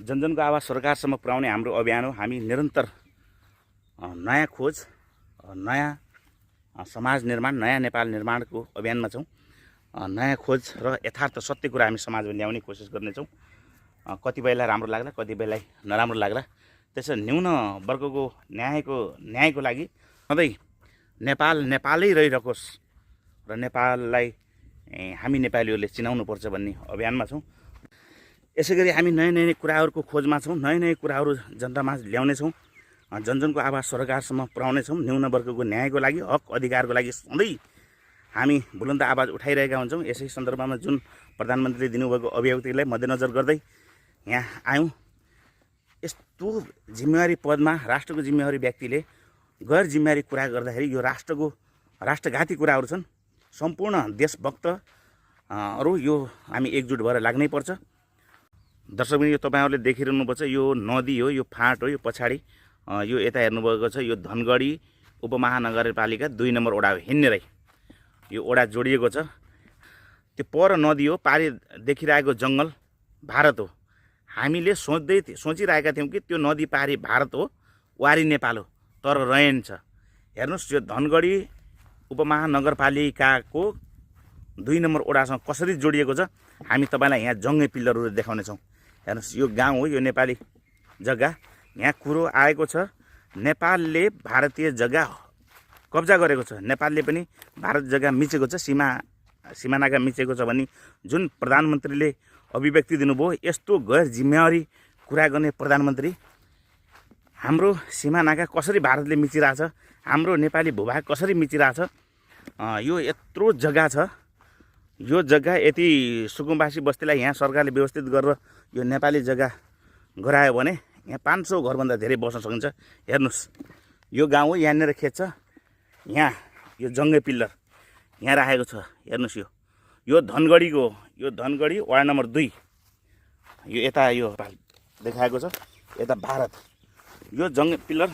जनजनको आवाज सरकारसम्म पुर्याउने हाम्रो अभियान हो। हामी निरन्तर नयाँ खोज, नयाँ समाज निर्माण, नयाँ नेपाल निर्माणको अभियानमा छौँ। नयाँ खोज र यथार्थ सत्य कुरा हामी समाजमा ल्याउने कोसिस गर्नेछौँ। कतिपयलाई राम्रो लाग्ला, कतिपयलाई नराम्रो लाग्ला। त्यसो न्यून वर्गको न्यायको लागि सधैँ नेपाल नेपालै रहिरहोस् र नेपाललाई हामी नेपालीहरूले चिनाउनुपर्छ भन्ने अभियानमा छौँ। यसै गरी हामी नयाँ नयाँ कुराहरूको खोजमा छौँ। नयाँ नयाँ कुराहरू जनतामा ल्याउनेछौँ। जनजनको आवाज सरकारसम्म पुर्याउनेछौँ। न्यून वर्गको न्यायको लागि, हक अधिकारको लागि सधैँ हामी बुलन्द आवाज उठाइरहेका हुन्छौँ। यसै सन्दर्भमा जुन प्रधानमन्त्रीले दिनुभएको अभिव्यक्तिलाई मध्यनजर गर्दै यहाँ आयौँ। यस्तो जिम्मेवारी पदमा राष्ट्रको जिम्मेवारी व्यक्तिले गैर जिम्मेवारी कुरा गर्दाखेरि यो राष्ट्रघाती कुराहरू छन्। सम्पूर्ण देशभक्तहरू यो हामी एकजुट भएर लाग्नै पर्छ। दर्शकबिन, यो तपाईँहरूले देखिरहनुपर्छ, यो नदी हो, यो फाँट हो। यो पछाडि यो यता हेर्नुभएको छ, यो धनगढी उपमहानगरपालिका 2 नम्बर वडा हो। हिँड्नेरै यो वडा जोडिएको छ। त्यो पर नदी हो, पारि देखिरहेको जङ्गल भारत हो। हामीले सोचिरहेका थियौँ कि त्यो नदी पारि भारत हो, वारी नेपाल हो, तर रहेन छ। हेर्नुहोस्, यो धनगढी उपमहानगरपालिकाको 2 नम्बर वडासँग कसरी जोडिएको छ। हामी तपाईँलाई यहाँ जङ्गे पिल्लरहरू देखाउनेछौँ। हेर्नुहोस्, यो गाउँ हो, यो नेपाली जग्गा। यहाँ कुरो आएको छ, नेपालले भारतीय जग्गा कब्जा गरेको छ, नेपालले पनि भारत जग्गा मिचेको छ, सिमानाका मिचेको छ भन्ने जुन प्रधानमन्त्रीले अभिव्यक्ति दिनुभयो। यस्तो गैर जिम्मेवारी कुरा गर्ने प्रधानमन्त्री हाम्रो सिमानाका कसरी भारतले मिचिरहेछ, हाम्रो नेपाली भूभाग कसरी मिचिरहेछ। यो यत्रो जग्गा छ। यो जग्गा यति सुकुम्बासी बस्तीलाई यहाँ सरकारले व्यवस्थित गरेर यो नेपाली जग्गा गरायो भने यहाँ 500 घरभन्दा धेरै बस्न सकिन्छ। हेर्नुहोस्, यो गाउँ हो, यहाँनिर खेत छ। यहाँ यो जङ्गे पिल्लर यहाँ राखेको छ। हेर्नुहोस्, यो धनगढीको, यो धनगढी वडा नम्बर 2। यो यता यो देखाएको छ, यता भारत। यो जङ्गे पिल्लर,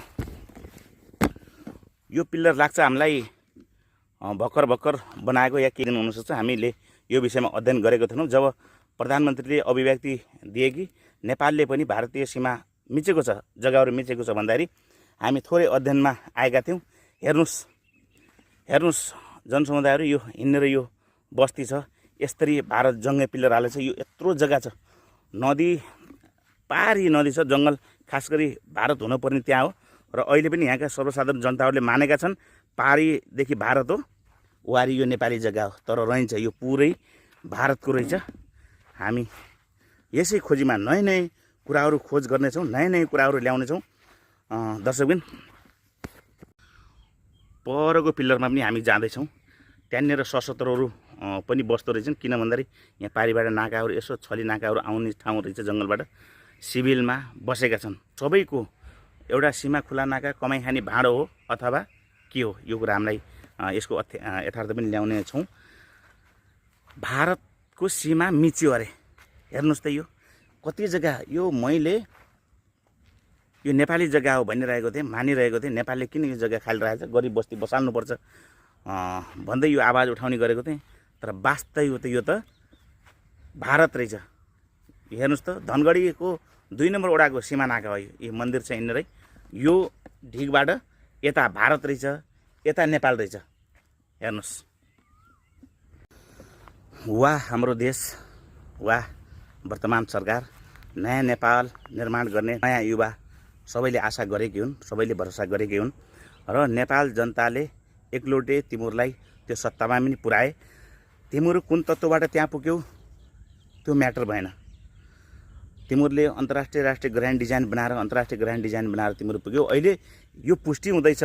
यो पिल्लर लाग्छ हामीलाई भर्खर बनाएको या केही दिन हुनसक्छ। हामीले यो विषयमा अध्ययन गरेको थियौँ जब प्रधानमन्त्रीले अभिव्यक्ति दिए कि नेपालले पनि भारतीय सीमा मिचेको छ, जग्गाहरू मिचेको छ भन्दाखेरि हामी थोरै अध्ययनमा आएका थियौँ। हेर्नुहोस् जनसमुदायहरू, यो हिँडेर यो बस्ती छ। यसरी भारत जङ्गे पिल्लर हालेको छ। यो यत्रो जग्गा छ, नदी पारी नदी छ, जङ्गल खास गरी भारत हुनुपर्ने त्यहाँ हो। र अहिले पनि यहाँका सर्वसाधारण जनताहरूले मानेका छन् पारीदेखि भारत हो, वारी यो नेपाली जग्गा हो, तर रहन्छ यो पुरै भारतको रहेछ। हामी यसै खोजीमा नयाँ नयाँ कुराहरू खोज गर्नेछौँ, नयाँ नयाँ कुराहरू ल्याउनेछौँ। दर्शकबिन, परको पिल्लरमा पनि हामी जाँदैछौँ। त्यहाँनिर सशस्त्रहरू पनि बस्दो रहेछन्। किन भन्दाखेरि यहाँ पारिबाट नाकाहरू, यसो छली नाकाहरू आउने ठाउँ रहेछ जङ्गलबाट। सिभिलमा बसेका छन्। सबैको एउटा सीमा खुला नाका कमाइ खाने भाँडो हो अथवा के हो, यो कुरा हामीलाई यसको यथार्थ पनि ल्याउने छौँ। भारतको सीमा मिच्यो अरे। हेर्नुहोस् त, यो कति जग्गा, यो मैले यो नेपाली जग्गा हो भनिरहेको थिएँ, मानिरहेको थिएँ। नेपालले किन यो जग्गा खाली राखेको छ, गरिब बस्ती बसाल्नुपर्छ भन्दै यो आवाज उठाउने गरेको थिएँ। तर वास्तव यो त भारत रहेछ। हेर्नुहोस् त, धनगढीको 2 नम्बर वडाको सिमानाका हो। यो मन्दिर छ हिँडेरै, यो ढिकबाट यता भारत रहेछ, यता नेपाल रहेछ। हेर्नुहोस्, वाह हाम्रो देश, वाह वर्तमान सरकार। नयाँ नेपाल निर्माण गर्ने नयाँ युवा सबैले आशा गरेकै हुन्, सबैले भरोसा गरेकै हुन्। र नेपाल जनताले एकलोटे तिमीहरूलाई त्यो सत्तामा पनि पुर्याए। तिमीहरू कुन तत्त्वबाट त्यहाँ पुग्यौ त्यो म्याटर भएन। तिमीहरूले अन्तर्राष्ट्रिय राष्ट्रिय ग्रान्ड डिजाइन बनाएर, अन्तर्राष्ट्रिय ग्रान्ड डिजाइन बनाएर तिमीहरू पुग्यौ। अहिले यो पुष्टि हुँदैछ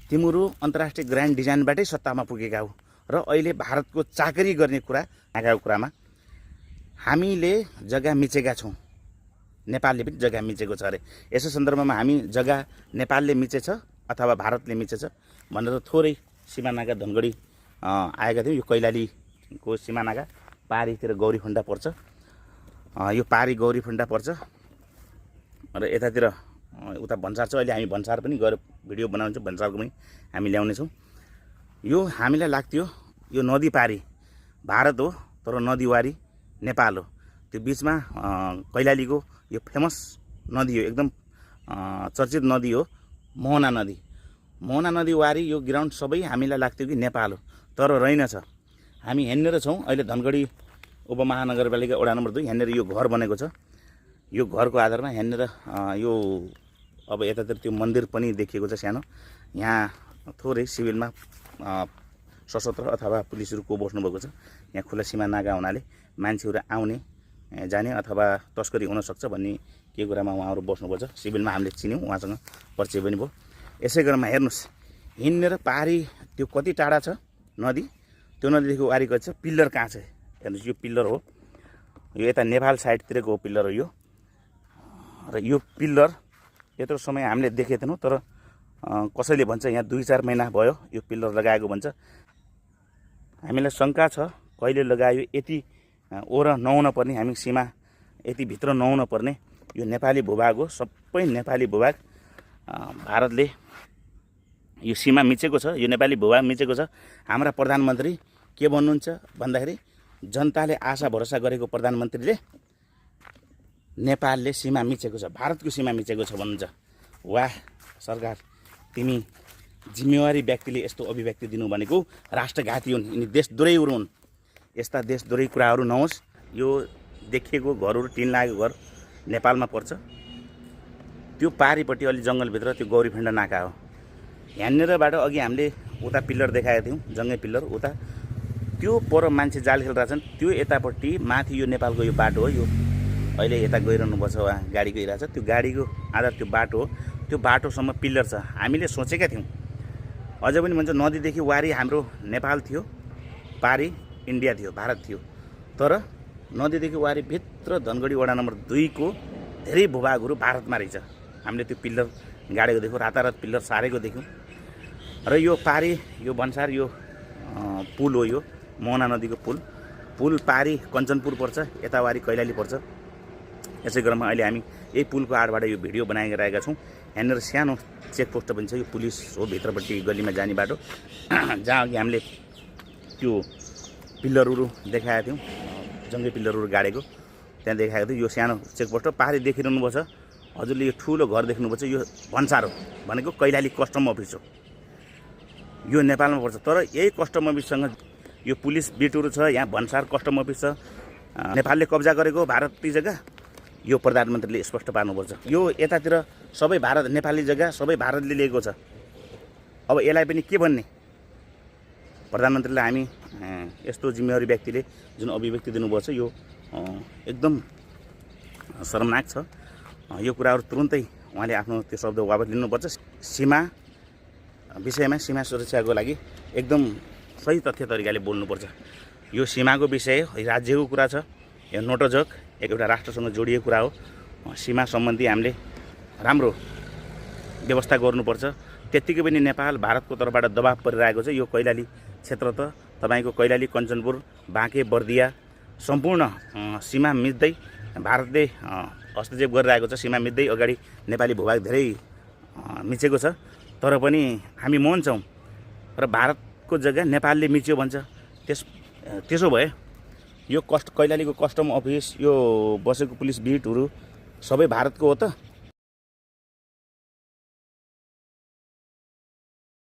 तिमीहरू अन्तर्राष्ट्रिय ग्रान्ड डिजाइनबाटै सत्तामा पुगेका हो। र अहिले भारतको चाकरी गर्ने कुरा आएको कुरामा हामीले जग्गा मिचेका छौँ, नेपालले पनि जग्गा मिचेको छ अरे। यसो सन्दर्भमा हामी जग्गा नेपालले मिचेछ अथवा भारतले मिचेछ भनेर थोरै सिमानाका धनगढी आएका थियौँ। यो कैलालीको सिमानाका पारीतिर गौरीफुन्डा पर्छ। यो पारी गौरीफुन्डा पर्छ र यतातिर उता भन्सार छ। अहिले हामी भन्सार पनि गएर भिडियो बनाउँछौँ, भन्सारको पनि हामी ल्याउनेछौँ। यो हामीलाई लाग्थ्यो यो नदी पारी भारत हो, तर नदीवारी नेपाल हो। त्यो बिचमा कैलालीको यो फेमस नदी हो, एकदम चर्चित नदी हो मोहना नदी। मोहना नदीवारी यो ग्राउन्ड सबै हामीलाई लाग्थ्यो कि नेपाल हो, तर रहेनछ। हामी यहाँनिर छौँ अहिले धनगढी उपमहानगरपालिका वडा नम्बर 2। यहाँनिर यो घर बनेको छ। यो घरको आधारमा यहाँनिर यो अब यतातिर त्यो मन्दिर पनि देखिएको छ सानो। यहाँ थोरै सिभिलमा सशस्त्र अथवा पुलिसहरू को बस्नुभएको छ। यहाँ खुला सीमा नाका हुनाले मान्छेहरू आउने जाने अथवा तस्करी हुनसक्छ भन्ने के कुरामा उहाँहरू बस्नुपर्छ। सिभिलमा हामीले चिन्यौँ, उहाँसँग परिचय पनि भयो। यसै क्रममा हेर्नुहोस् हिँडेर पारी त्यो कति टाढा छ नदी, त्यो नदीदेखि वारीको छ पिल्लर कहाँ छ हेर्नुहोस्। यो पिल्लर हो, यो यता नेपाल साइडतिरको हो पिल्लर हो यो। र यो पिल्लर यत्रो समय हामीले देखेको थिएनौँ, तर कसैले भन्छ यहाँ 2-4 महिना भयो यो पिल्लर लगाएको भन्छ। हामीलाई शङ्का छ कहिले लगायो, यति ओर नहुन पर्ने, हामी सीमा यति भित्र नहुन पर्ने। यो नेपाली भूभाग हो, सबै नेपाली भूभाग। भारतले यो सीमा मिचेको छ, यो नेपाली भूभाग मिचेको छ। हाम्रा प्रधानमन्त्री के भन्नुहुन्छ भन्दाखेरि जनताले आशा भरोसा गरेको प्रधानमन्त्रीले नेपालले सीमा मिचेको छ, भारतको सीमा मिचेको छ भन्नुहुन्छ। वाह सरकार, तिमी जिम्मेवारी व्यक्तिले यस्तो अभिव्यक्ति दिनु भनेको राष्ट्रघाती हुन्, यिनी देशद्रोही हुन्। यस्ता देशद्रोही कुराहरू नहोस्। यो देखिएको घरहरू टिन लागेको घर नेपालमा पर्छ। त्यो पारिपट्टि अलि जङ्गलभित्र त्यो गौरीफेन्ड नाका हो। यहाँनिरबाट अघि हामीले उता पिल्लर देखाएका थियौँ, जङ्गे पिल्लर उता, त्यो पर मान्छे जाल खेलिरहेछन्। त्यो यतापट्टि माथि यो नेपालको यो बाटो हो। यो अहिले यता गइरहनुपर्छ, उहाँ गाडी गइरहेछ, त्यो गाडीको आधार त्यो बाटो हो। त्यो बाटोसम्म पिल्लर छ। हामीले सोचेका थियौँ अझै पनि भन्छ नदीदेखि वारी हाम्रो नेपाल थियो, पारी इन्डिया थियो, भारत थियो। तर नदीदेखि वारी भित्र धनगढी वडा नम्बर 2 को धेरै भूभागहरू भारतमा रहेछ। हामीले त्यो पिल्लर गाडेको देख्यौँ, रातारात पिल्लर सारेको देख्यौँ। र यो पारी यो भन्सार यो पुल हो, यो मोहना नदीको पुल पारी कञ्चनपुर पर्छ, यता वारी कैलाली पर्छ। यसै क्रममा अहिले हामी यही पुलको आडबाट यो भिडियो बनाइरहेका छौँ। यहाँनिर सानो चेकपोस्ट पनि छ, यो पुलिस हो भित्रपट्टि गल्लीमा जाने बाटो, जहाँ अघि हामीले त्यो पिल्लरहरू देखाएका थियौँ, जङ्गे पिल्लरहरू गाडेको त्यहाँ देखाएको थियो। यो सानो चेकपोस्ट हो, पारी देखिरहनुपर्छ हजुरले। यो ठुलो घर देख्नुपर्छ, यो भन्सार हो भनेको कैलाली कस्टम अफिस हो, यो नेपालमा पर्छ। तर यही कस्टम अफिससँग यो पुलिस बिटहरू छ, यहाँ भन्सार कस्टम अफिस छ, नेपालले कब्जा गरेको भारतीय जग्गा यो प्रधानमन्त्रीले स्पष्ट पार्नुपर्छ। यो यतातिर सबै भारत नेपाली जग्गा सबै भारतले लिएको छ। अब यसलाई पनि के भन्ने? प्रधानमन्त्रीलाई हामी यस्तो जिम्मेवारी व्यक्तिले जुन अभिव्यक्ति दिनुभएको छ यो एकदम शर्मनाक छ। यो कुराहरू तुरुन्तै उहाँले आफ्नो त्यो शब्द वापस लिनुपर्छ। सीमा विषयमा सीमा सुरक्षाको लागि एकदम सही तथ्य तरिकाले बोल्नुपर्छ। यो सीमाको विषय राज्यको कुरा छ, यो नोटोजोक एउटा राष्ट्रसँग जोडिएको कुरा हो। सीमा सम्बन्धी हामीले राम्रो व्यवस्था गर्नुपर्छ। त्यत्तिकै पनि नेपाल भारतको तर्फबाट दबाब परिरहेको छ। यो कैलाली क्षेत्र त तपाईँको कैलाली, कञ्चनपुर, बाँके, बर्दिया सम्पूर्ण सीमा मिच्दै भारतले हस्तक्षेप गरिरहेको छ। सीमा मिच्दै अगाडि नेपाली भूभाग धेरै मिचेको छ। तर पनि हामी मौन छौँ र भारतको जग्गा नेपालले मिच्यो भन्छ। त्यसो भए यो कैलालीको कस्टम अफिस, यो बसेको पुलिस बिटहरू सबै भारतको हो त?